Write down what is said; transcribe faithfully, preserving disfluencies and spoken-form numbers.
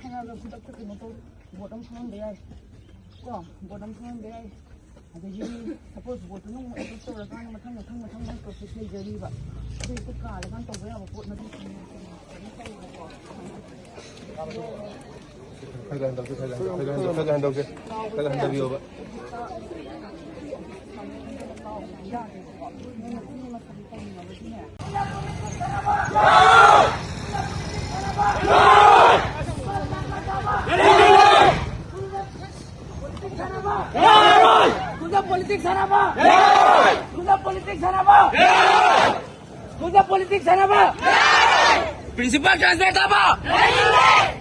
ꯍꯥꯏꯔꯒ ꯈꯨꯗꯛꯇ ꯀꯩꯅꯣ ꯇꯧ, ꯚꯣꯠ ꯑꯃ ꯊꯥꯍꯟꯕ ꯌꯥꯏ꯫ ꯀꯣ, ꯚꯣꯠ ꯑꯃ ꯊꯥꯍꯟꯕ ꯌꯥꯏ꯫ ꯑꯗꯒꯤ ꯁꯄꯣꯁ ꯚꯣꯠꯇꯨꯅ ꯑꯃꯨꯛ ꯑꯦꯄ꯭ꯔꯨꯞ ꯇꯧꯔꯀꯥꯟꯗ ꯃꯊꯪ ꯃꯊꯪ ꯃꯊꯪ ꯃꯊꯪ ꯄ꯭ꯔꯣꯁꯦꯁ ꯂꯩꯖꯔꯤꯕ꯫ ꯑꯗꯨ ꯍꯦꯛꯇ ꯀꯥꯜꯂꯀꯥꯟꯗ ꯇꯧꯕ ꯌꯥꯕ ꯄꯣꯠ ꯅꯠꯇꯦ꯫ ꯈꯔ ꯈꯔ ꯍꯟꯗꯣꯛꯁꯤ, ꯈꯔ ꯈꯔ ꯍꯟꯗꯣꯛꯁꯤ, ꯈꯔ ꯈꯔ ꯍꯟꯗꯣꯛꯁꯤ, ꯈꯔ ꯈꯔ ꯍꯟꯗꯕꯤꯌꯣꯕ꯫ ꯁ꯭ꯀꯨꯜꯗ ꯄꯣꯂꯤꯇꯤꯛꯁ ꯁꯥꯟꯅꯕ! ꯁ꯭ꯀꯨꯜꯗ ꯄꯣꯂꯤꯇꯤꯛꯁ ꯁꯥꯟꯅꯕ! ꯁ꯭ꯀꯨꯜꯗ ꯄꯣꯂꯤꯇꯤꯛꯁ ꯁꯥꯟꯅꯕ! ꯄ꯭ꯔꯤꯟꯁꯤꯄꯥꯜ ꯇ꯭ꯔꯥꯟꯁꯐꯔ ꯊꯥꯕ!